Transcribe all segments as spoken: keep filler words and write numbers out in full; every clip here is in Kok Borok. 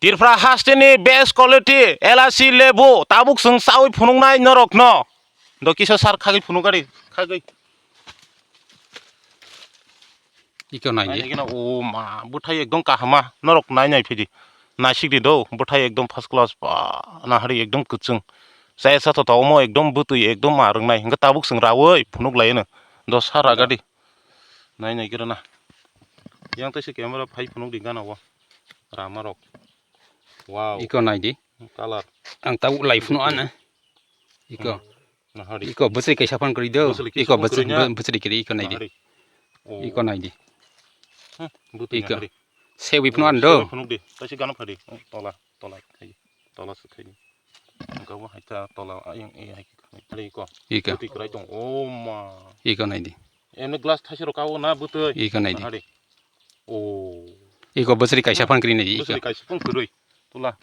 Tripura hasteni best quality elachi lebu tabuk chwng chawi phunuknai norokno. Do kisa sar khagwi phunuk gari, khagwi. Iko nai di. Naina gina, o ma, bwthai ekdom kahama, norok nai nai phidi. Naisik di do, bwthai ekdom first class, ba, nahari ekdom kwchwng. Chaya sa tota omo ekdom bwtwi ekdom ma rwngnai. Hwnkhe tabuk chwng rawi phunuk lai no. Do sar raga di. Nai nai kira na. Yang taisa camera phai phunuk di gana o. Rama rok. Wow. Iko nai di. Color. Ang tabuk lai phunu ana. Iko. Hmm. Nahari. Iko bwswk kaisa phone kwrwi do. Bwswk kaisa Iko phone bwswk kwrwi na? Bwswk kwrwi iko nai di. Nahari. Oh. Iko nai di. Hmm, bwtwi Iko. Nahari. Sewi phunu an do. Sewi phunuk di. Taisa gana phadi. Oh, tola, tola khai. Tola se khai. Ang kabo hai ta tola ayang e hai khai. Ari iko. Iko. Bwtwi kwrai tong. Oh ma. Iko nai di. Eno glass thaisero kawo na bwtwi. Iko nai di. Nahari. Oh. Iko bwswk kaisa phone kwrwi nai di, iko. Bwswk kaisa phone kwrwi. Tula.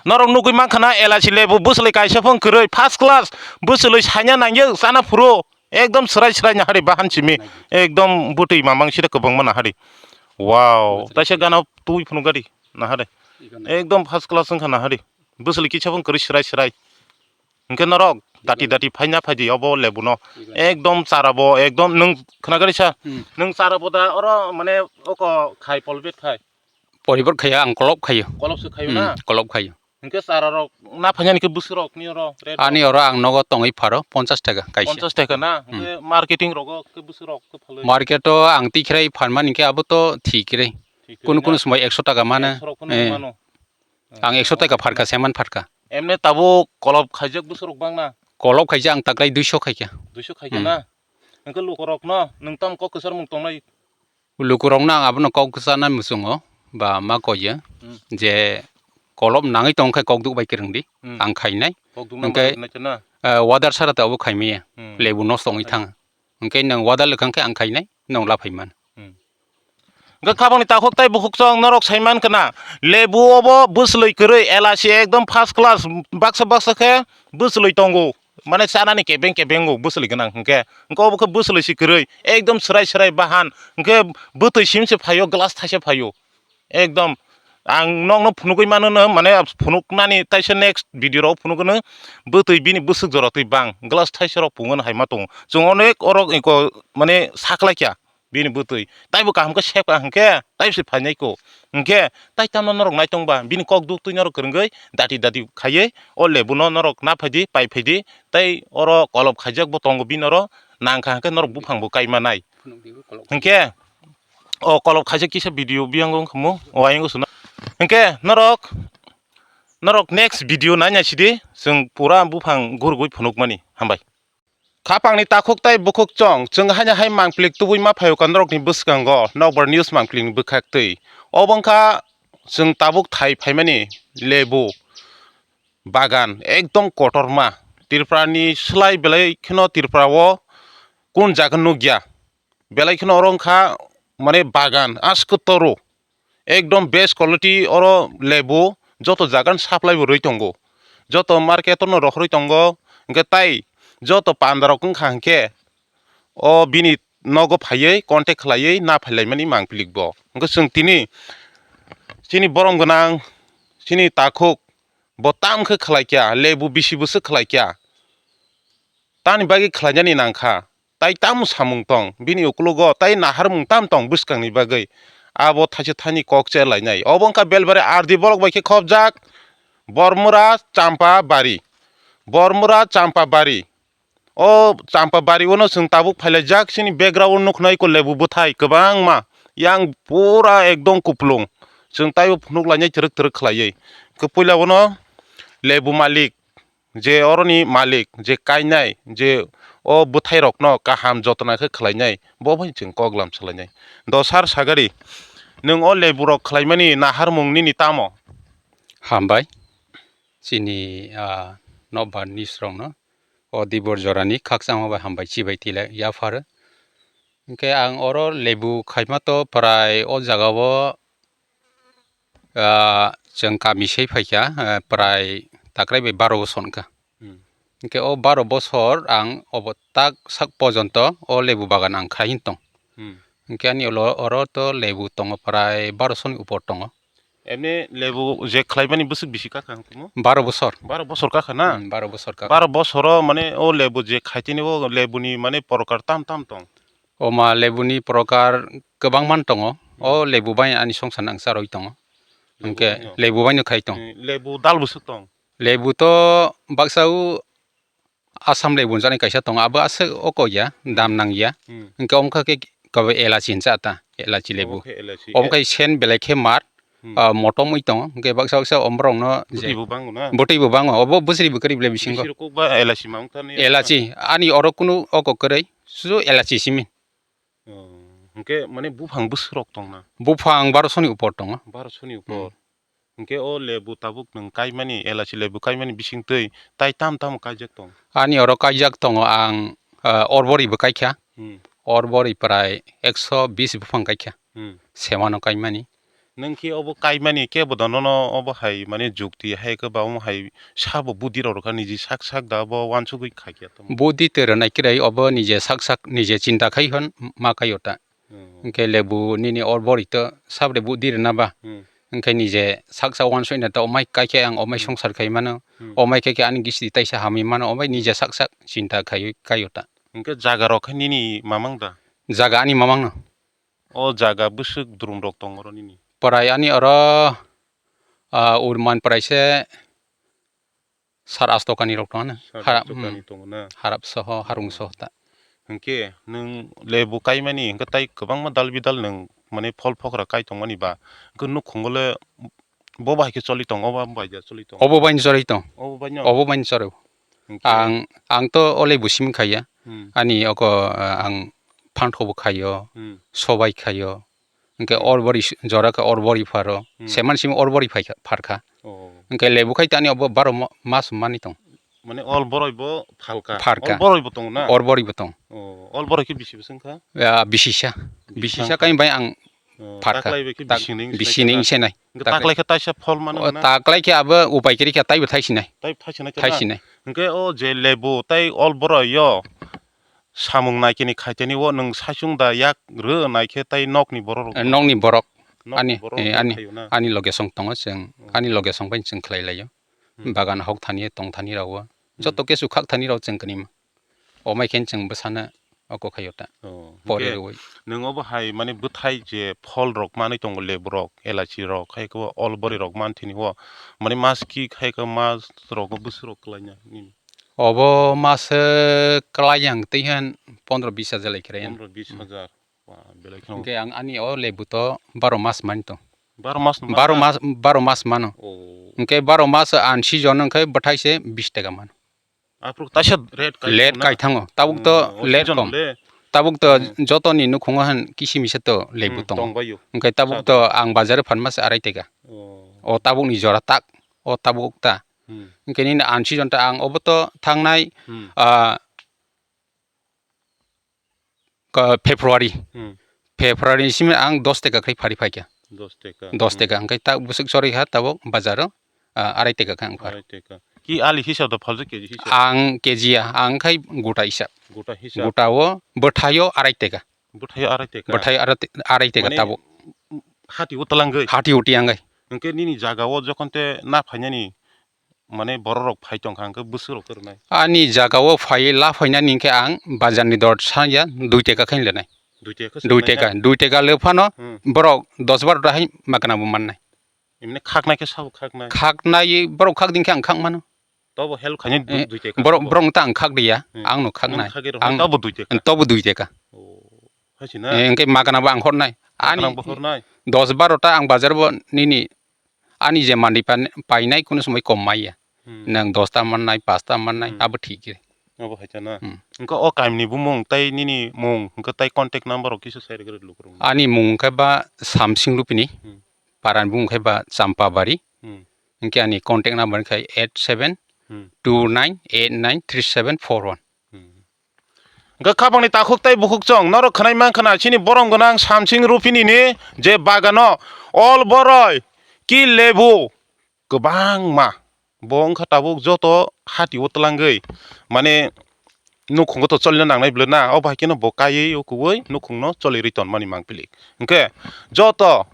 Norok nugwi mankha na elachi lebu bwswk kaisa phone kwrwi. First class. Bwswk saina nangya chana phuru. Ekdom srai srai nahari bahan simi. Ekdom bwtwi mamang sida kwbangma nahari. Wow. Taisa gana twi phunuk gari nahari. Ekdom first class wngkha nahari. Bwswk kisa phone kwrwi srai srai. Hwnkhe norok dati dati phaina phaidi obo lebuno. Ekdom charabo, ekdom nwng khwnagari sa. Hmm. Nwng charabo da oro mane oko khai polbet khai. Poribor khaiya, ang kolop khayo. Kolop se khayo Hmm, na? Kolop khayo. Hwnkhe chararok na phainani khe bwswkrok ni oro rate Ani oro ang nogo tongwi pharo ponchash taka kaisa. Ponchash taka na? Hmm. Hwnkhe marketing rogo khe bwswkrok khe phalwi? Market o ang tikhirai pharmani khe abo to thikhirai. Thikhirai Kunu na? Kunu somoi ekso taka mano. Ekso rok phano Eh. Mano. Ang ekso taka pharka, seman pharka. Emne tabuk kolop khaijak bwswkrok bangna? Kolop khaijak ang taklai duiso khaikha. Duiso khaikha Hmm. Na? Hwnkhe lukurokno nwng tamo kok kwcharmung tongnai? Lukurokno ang abono kok kwcharna muchungo, ba ma koiya Hmm. je kolop nangwi tongkhe kok duk bai kwrwngdi, Hmm. Ang khainai. Kok duk Hwnkhe, nangwi nai chana? Eh, wadar sara tabuk khaimaya, Hmm. Lebu nosto wngwi thang. Hwnkhe nwng wadar lwkhang khe ang khainai, nwng laphai man. Hmm. Hwnkhe khabangni takhuk tei bukhuk chwng norok sai man khna, lebu obo bwswlwi kwrwi, elachi ekdom first class, baksa baksa khe bwswlwi tongo, mane chanani kebeng kebengo bwswlwi gwnang hwnkhe, hwnkhe obo khe bwswlwi se kwrwi, ekdom swrai swrai bahan, hwnkhe bwtwi sim se phaio, glass thaisa phaio, ekdom ang nokno phunugwi mano no, mane phunuknani taisa next video rok phunukgwno, bwtwi bini bwswk jora twi bang, glass thaisa rok pungwi hai ma tongo, chwng onek orok eko mane saklaikha. Bini bwtwi taibo kaham khe sep ka hwnkhe taibo se phainai ko. Hwnkhe tai tamo norok nai tong ba bini kok duk twi norok kwrwngwi dati dati khaiwi o lebuno norok na phaidi pai phaidi tei oro kolop khaijak bo tongo bini oro nang kha hwnkhe norok buphang bo kai manai. Hwnkhe o kolop khaijak kisa video biyang wng khamu o ayang suna. Hwnkhe norok norok next video nai nai sidi chwng pura buphang gurugwi phunukmani. Hambai. Khapangni takhuk tei bukhuk chwng, chwng haino hai mangpili tubui ma phaio ka norokni bwskango, Nokbar News mangpilini bwkhaktwi. Obo wngkha chwng tabuk thai phaimani lebu bagan, ekdom kotorma. Tripurani slai belai kheno Tripurao kun jaga nukya. Belai kheno oro wngkha mane bagan, asko toro. Ekdom best quality oro lebu joto jaga ni supply bo rwi tongo, joto market no rohorwi tongo, hwnkhe tai joto panda rok wngkha hwnkhe o bini nogo phaiwi contact khlaiwi na phailaimani mangpili bo. Hwnkhe chwng tini chini borom gwnang chini takhuk bo tam khe khlaikya, lebu bisi bwswk khlaikya, tamni bagwi khlainani nangkha. Tai tamo samung tong bini ukologo, tai naharmung tam tong bwskangni bagwi, abo thaisa thani kok che lainai. Obo wngkha Belbari R D block bai khe khobjak Bormura Champa Bari, Bormura Champa Bari. O Champa Bari ono chwng tabuk phailaijak, chini background nukhnai ko lebu bwthai kwbangma, yang pura ekdom kupulung. Chwng taibo phunuk lainai twrwk twrwk khlaiwi. Khe puila bono lebu malik, je oroni malik, je kainai, je o bwthairokno kaham jotona khe khlainai, bo bai chwng koklam salainai. Dosar sagari, nwng o leburok khlaimani naharmung nini tamo? Hambai, chini, ah, nokbar news rokno o dibor jorani khakchangma bai hambai chibai tila yapharo. Hwnkhe ang oro lebu khaima to prai o jagao, ah, chwng kami se phaikha, ah, prai takrai bai baro boson kha. Hmm. Hwnkhe o baro bosor ang obo tak sak pojonto o lebu bagan ang khai hin tong. Hmm. Hwnkhe ani olo oro to lebu tongo prai baro soni upor tongo. Emni lebu je khlaimani bwswk bisi kakha hwnkheno? Baro bosor. Baro bosor kakha na? Hmm, baro bosor kakha. Baro bosoro mane o lebu je khaitini o lebuni mane porokar tam tam tong? Oma lebuni porokar kwbangman tongo. O lebu bai ani songsar nang charwi tongo. Lebu hwnkhe baino? Lebu baino khai tong. Hmm, lebu dal bwswk tong? Lebu to baksa o Assam lebu hwnjaknai kaisa tongo, abo aswk o kok ya, dam nang ya. Hmm. Hwnkhe omo khe kabo elachi hwnsa ta, elachi lebu. Omo khe elachi. Omo khe sen belai khe mar, hmm, ah, motom oi tongo. Hwnkhe baksa baksa omo rokno je bwtwi bo bango na? Bwtwi bo bango, obo bwsri bo kwrwi belai bisingo. Bwsri kok ba elachi ma wngkha ni? Elachi, ani oro kunu o kok kwrwi, sudu elachi simi. Oh, hwnkhe mane buphang bwswk rok tong na? Buphang barosoni upor tongo. Barosoni upor. Hmm. Hwnkhe o lebu tabuk nwng kaimani, elachi lebu kaimani bisingtwi tai tam tam kaijak tong? Ani oro kaijak tongo ang, ah, orbori bo kaikha. Hmm. Orbori prai ekso bis buphang kaikha. Hmm. Semano kaimani. Nwng khe obo kaimani kebo da nono obo hai mane jukti hai khe ba omo hai sabo budi rw rwkha niji sak sak da bo uansugwi khaikhe tong? Budi twi rwnai kwrwi obo nije sak sak nije chinta khai hwn ma kaio ta. Hmm. Hwnkhe lebu nini orbori to sabde budi rwna ba. Hmm. Hwnkhe nije sak sak uansukna ta omai kaikhe ang omai songsar khai mano. Hmm. Omai kaikhe ani gisti taisa hamwi mano omai nije sak sak chinta khaiwi kaio ta. Hwnkhe jaga rok khe nini mamang da? Jaga ani mamang no. O jaga bwswk drum rok tong oro nini? Prai ani oro, ah, urman prai se sar asto kani rok tongo na. Sar asto kani tongo na? Harap soho, harung soho ta. Hwnkhe nwng lebu kaimani hwnkhe tai kwbangma dal bidal nwng mane phol phokra kai tongmani ba hwnkhe nukhungo le bo bai khe choli tong, obo bai da choli tong? Obo bai choli tong. Obo bai no? Obo bai choli. Hwnkhe? Ang, ang to o lebu simi khaiya. Hmm. Ani oko, ah, ang phanthobo khaio, hmm, sobai khaio. Hwnkhe hmm, orbori s-, jora khe orbori pharo. Hmm. Seman simi orbori phaikha, pharkha. Oh. Hwnkhe lebu khai tani obo baro ma-, mas mani tong. Mane orbori bo phalka? Pharka. Orbori bo tong na? Orbori bo tong. Oh, orbori khe bisi bwswk wngkha? Ya, bisisa. Bisisa. Bisisa kain bai ang Oh, pharkha. Taklai bai khe tak-, bising ning bising ning senai. Hwnkhe taklai khe taisa phol mano na? Taklai khe abo upai kwrwi khe taibo thaisinai. Taibo thaisinai khe na? Thaisinai. Hwnkhe o je lebu tai ol borok yo samung naikhe ni khaiteni o nwng saichung da yak rw naikhe tai nokni borok rok? Eh, nokni borok. Nokni ani, borok eh, rok ani, khaio na? Ani loge song tongo chwng, hmm, ani loge song bai chwng khlai laio. Hmm. Bagan hok thani tong thani rao. Hmm. Joto kesu khak thani rao chwng kwnima. Omai khe chwng bwsano oko khaio ta. Oh, pore hwnkhe rwui. Nwng obo hai mane bwthai je phol rok manwi tongo lebu rok, elachi rok, hai khe ol bori rok man thini o. Mane mas ki hai khe mas rok bwswk rok kwlai ya nini? Obo mas, eh, kwlai yang twi han pondro bis hajar lai khe rw yang. Pondro bis hajar. Hmm. Ba, belai kheno. Hwnkhe ang ani o lebu to baro mas mani tong. Baro mas no mano? Baro mas, baro mas mano. Oh. Hwnkhe baro mas an season hwnkhe bwthai se bis taka mano. Aphuru taisa rate kai thangna? Rate kai thango. Tabuk to hmm, rate season kom. Le. Tabuk to hmm, jotoni nukhungo han kisimisa to lebu hmm, tongo. Tongbaio. Hwnkhe tabuk to ang bazar phan mas arai taka. Oh. O tabuk ni jora tak. O tabuk ta. Hmm. Hwnkhe nini an season ta ang obo to thangnai, hmm, ah, Ka-, February. Hmm. February ni simi ang dos taka khlai phari phaikha. Dos taka. Dos taka. Hmm. Hwnkhe ta bwswk chorwi kha tabuk bazar o, ah, arai taka khe ang phar. Arai taka. Ki ali hisab da phaljo, K G hisab? Ang K G ya, ang khai gota hisab. Gota hisab. Gota o bwthai o arai taka. Bwthai o arai taka? Bwthai arai te-, arai taka tabuk. Mane, hati o twlangwi? Hati o twlangwi. Hwnkhe nini jaga o jokhon te na phainani mane borok rok phai tong kha, hwnkhe bwswk rok kwrwnai? Ani jaga o phai la phainani hwnkhe ang bazar ni dor sanya dui taka khe lenai. Dui taka khe dui taka, dui taka le phano hmm, borok dos baro ta hai magna bo mannai. Emne khaknai khe sabo khaknai? Khaknai borok khak ding khe ang khak mano. Tobo help khainai eh, dui taka borok, sabo? Borok ta ang khak diya, hmm, ang no khaknai. Nang khagwi rok ang tobo dui taka? Tobo dui taka. Oh, hai sina? Eh, hwnkhe magna bo ang hornai. Ani magna bo hornai? Dos baro ta ang bazar bo nini Ani je manwi pan-, painai kunu somoi kom maya. Hmm. Nwng dosta mannai, pasta mannai, hmm, abo thik khe. Abo hai ta na. Hmm. Wngkha o kaimni bumung tei nini mung, wngkha tei contact number rok kisa sai rwgwi rw lukurok. Ani mung wngkha ba Samsing Rupini, hmm, parani bumung wngkha ba Champabari. Hmm. Wngkhe ani contact number wngkha eight seven two nine eight nine three seven four one. Hmm. Hwnkhe khapangni takhuk tei bukhuk chwng norok khwnai mankha na, chini borom gwnang Samsing Rupini ni je bagano ol boroi ki lebu kwbangma. Bo wngkha tabuk joto hati o twlangwi, mane nukhungo to cholina nangnai bwle na, o bai kheno bo kaiwi o kuwi nukhungno choli rwi tonmani mangpili. Hwnkhe joto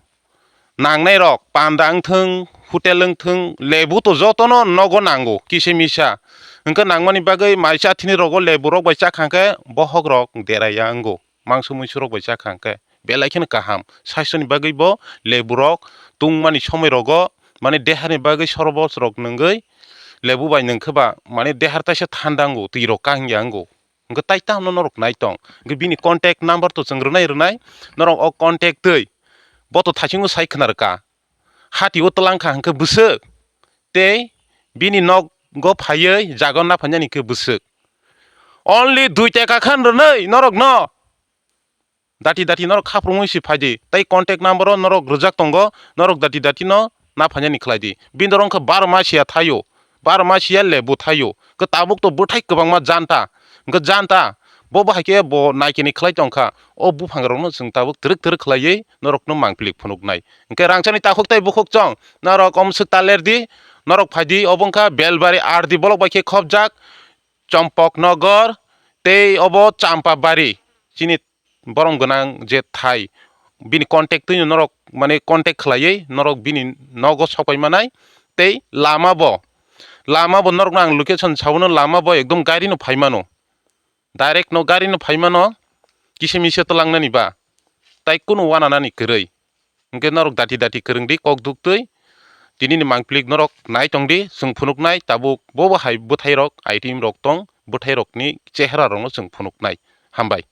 nangnai rok, panda wngthwng, hotel wngthwng, lebu to jotono nogo nango, kisa misa. Hwnkhe nangmani bagwi mai chathini rogo lebu rok bai chakha khe bohok rok deraiya wngo, mangso muisu rok bai chakha khe belai kheno kaham. Saichoni bagwi bo lebu rok tungmani somoi rogo, mane deharni bagwi sorbot rok nwngwi lebu bai nwngkhe ba, mane dehar taisa thanda wngo, twi rok kahingya wngo. Hwnkhe tai tamo norok nai tong. Hwnkhe bini contact number to chwng rwnai rwnai. Norok o contact twi bo to thaisingo sai khna rwkha. Hati o twlang kha hwnkhe bwswk. Tei bini nogo phaiwi jaga na phainani khe bwswk. Only dui taka khan rwnai norokno. Dati dati norok khaprungwi si phaidi. Tai contact number o norok rwjak tongo. Norok dati dati no na phainani khlaidi. Bini dorong khe baro ma siya thaio. Baro ma siya lebu thaio. Khe tabuk to bwthai kwbangma janta. Hwnkhe janta bo bahai khe bo naikeni khlai tongkha. O buphang rokno chwng tabuk twrwk twrwk khlaiwi norokno mangpili phunuknai. Hwnkhe rangchakni takhuk tei bukhuk chwng norok omswk ta lerdi. Norok phaidi obo wngkha Belbari R D block bai khe khopjak Chompok Nogor tei obo Champabari. Chini borom gwnang je thai, bini contact twi norok, mane, contact khlaiwi norok bini nogo sokpai manai. Tei lama bo, lama bo norokno ang location sabono, lama bo ekdom gari no phai mano, direct no gari no phai mano, kisa misa twlangnani ba, tai kunu wananani kwrwi. Hwnkhe norok dati dati kwrwngdi kok duktwi, tinini mangpili norok nai tongdi, chwng phunuknai tabuk bo bo hai bwthairok, item rok tong, bwthairokni chehra rokno chwng phunuknai. Hambai.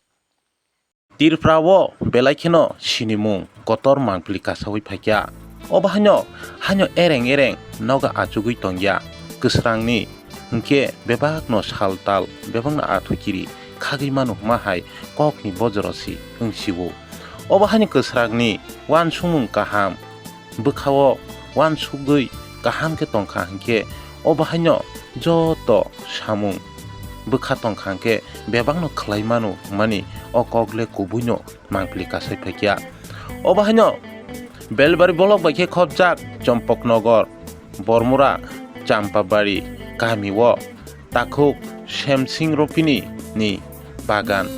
Tripura o belai kheno sinimung kotor mangpili kasawi phaikha. Obo haino, haino ereng ereng nogo achugwi tongya. Kwsrangni hwnkhe bebakno sal tal, bebakno athuikiri khagwi mano hwnma hai kokni bojoro si wng sio. Obo haino kwsrangni uansukmung kaham, bwkhao uansukgwi kaham khe tongkha hwnkhe, obo haino joto samung bwkha tongkha hwnkhe bebakno khlai mano hwnmani o kok le kubuino mangpili kasai phaikha. Obo haino Belbari block bai khe khopjak Chompok Nogor, Bormura, Champabari kami o takhuk Semsing Ropini ni bagan,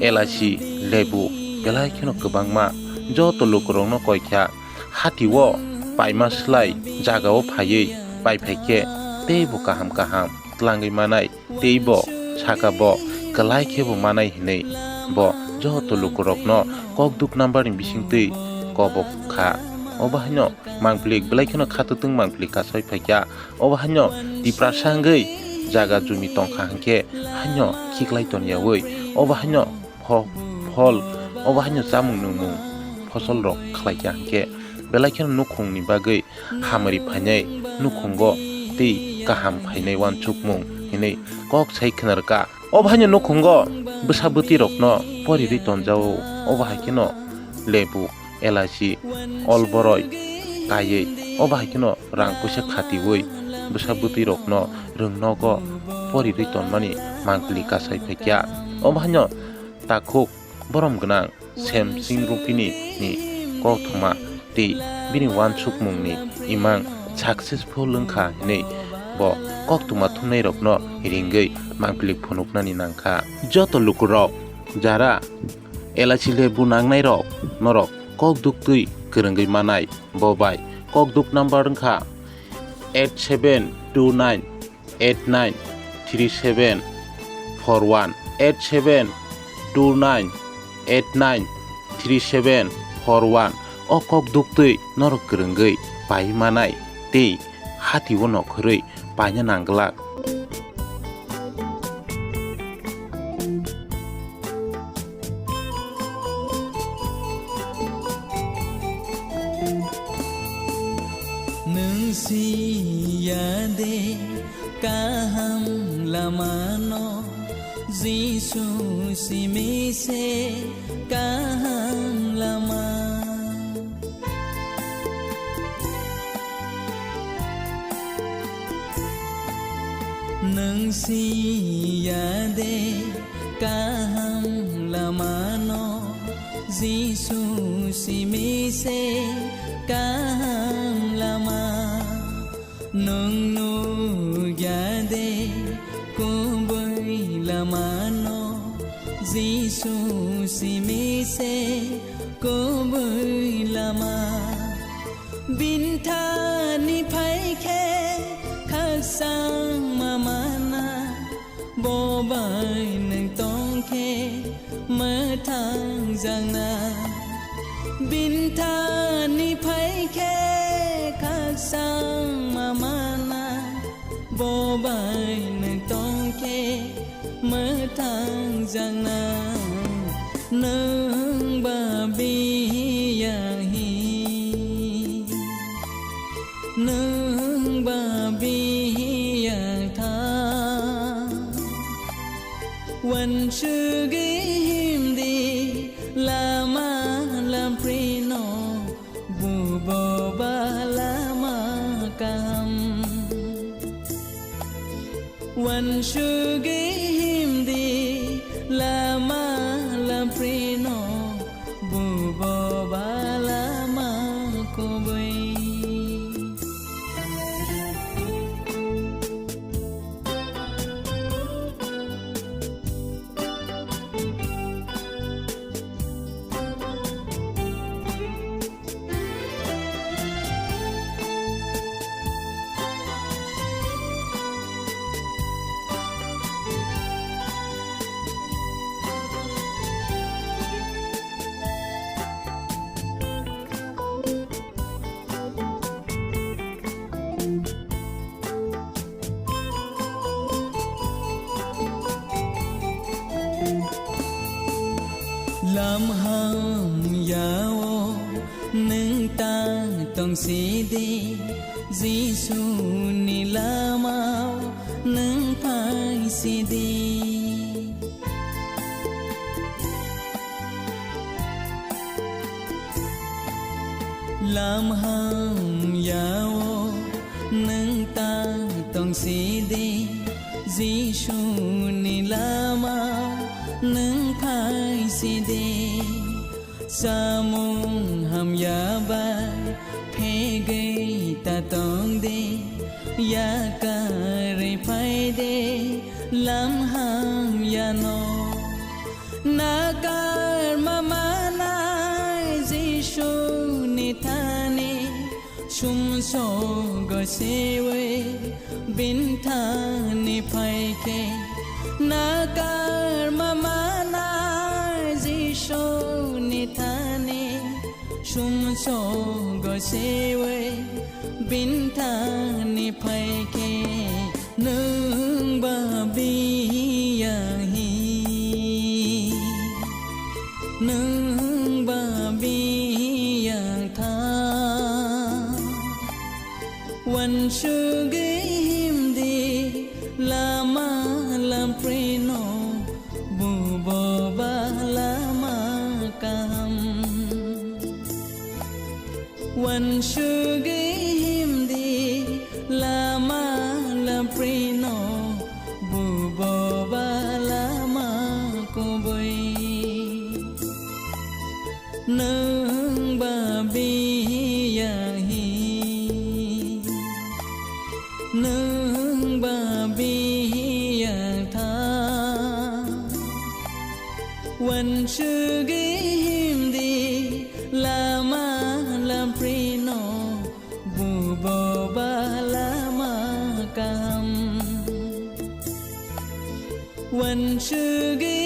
elachi, lebu belai kheno kwbangma. Joto lukurokno koikha hati o paima slai jaga o phaiwi pai phaikhe teibo kaham kaham twlangwi manai. Tei bo saka bo kwlai khe bo manai hinwi bo joto lukurokno kok duk number ni bisingtwi kobok kha. Obo haino mangpili belai kheno khatutwng mangpili kasai phaikha. Obo haino Tiprasa wngwi jaga jumi tongkha hwnkhe haino khiklai tonyawi obo haino pho-, phol, obo haino chamung nungmung fosol rok khlaikha hwnkhe belai kheno nukhungni bagwi hamari phainai nukhungo tei kaham phainai uansukmung hinwi kok sai khna rwkha. Obo haino nukhungo bwsa bwtwi rokno porirwi tonjao, obo hai kheno lebu, elachi, olboroi kaiwi, obo hai kheno rang puisa khatiwi bwsa bwtwi rokno rwng nogo porirwi tonmani mangpili kasai phaikha. Obo haino takhuk borom gwnang Semsing Rupini ni kothoma tei bini uansukmung ni imang successful wngkha hinwi bo koktwma thumnai rokno ringwi mangpili phunuknani nangkha. Joto lukurok jara elachi lebu nangnai rok norok kok duktwi kwrwngwi manai, bo bai kok duk number wngkha eight seven two nine eight nine three seven four one, eight seven two nine eight nine three seven four one. O kok duktwi norok kwrwngwi pai manai tei hati o nokhorwi paina nangglak. Nwng si ya de kaham lama no, Jisu simi se kaham lama. Nwng si ya de kaham lama no, Jisu simi se kaham lama. Nwng nukya de kubui lama no, Jisu simi se kubui lama. Bini thani phai khe khakchangma mana, bo bai nwng tong khe mwthang jakna. Bini thani phai khe khakchangma mana, bo bai nwng tong khe mwthang jakna. Nwng ba biya hi, nwng ba biya tha. Wansugwi himdi lama lamprino, bubo ba lama kaham. Wansugwi himdi lama lamprino, bubo ba lama kubui. Lam hamyao nwng ta tong sidi, Jisuni lamao nwng phai sidi. Lam hamyao nwng ta tong sidi, Jisuni lama nwng phai sidi. Samung hamya bai phegwi ta tong di, yakarwi phai di lam hamyano. Nakarma manai Jisuni thani, sumsogo sewi bini thani phai khe. Nakarma manai Jisuni thani, sumsogo sewi bini thani phai khe. Nwng ba biya hi, nwng ba biya tha. Wansugwi himdi lama lamprino, bubo ba lama kaham. Wansugwi himdi lama lamprino, bubo ba lama kubui. Nwng ba biya hi, nwng ba biya tha. Wansugwi himdi lama lamprino, bubo ba lama kaham. Wansugwi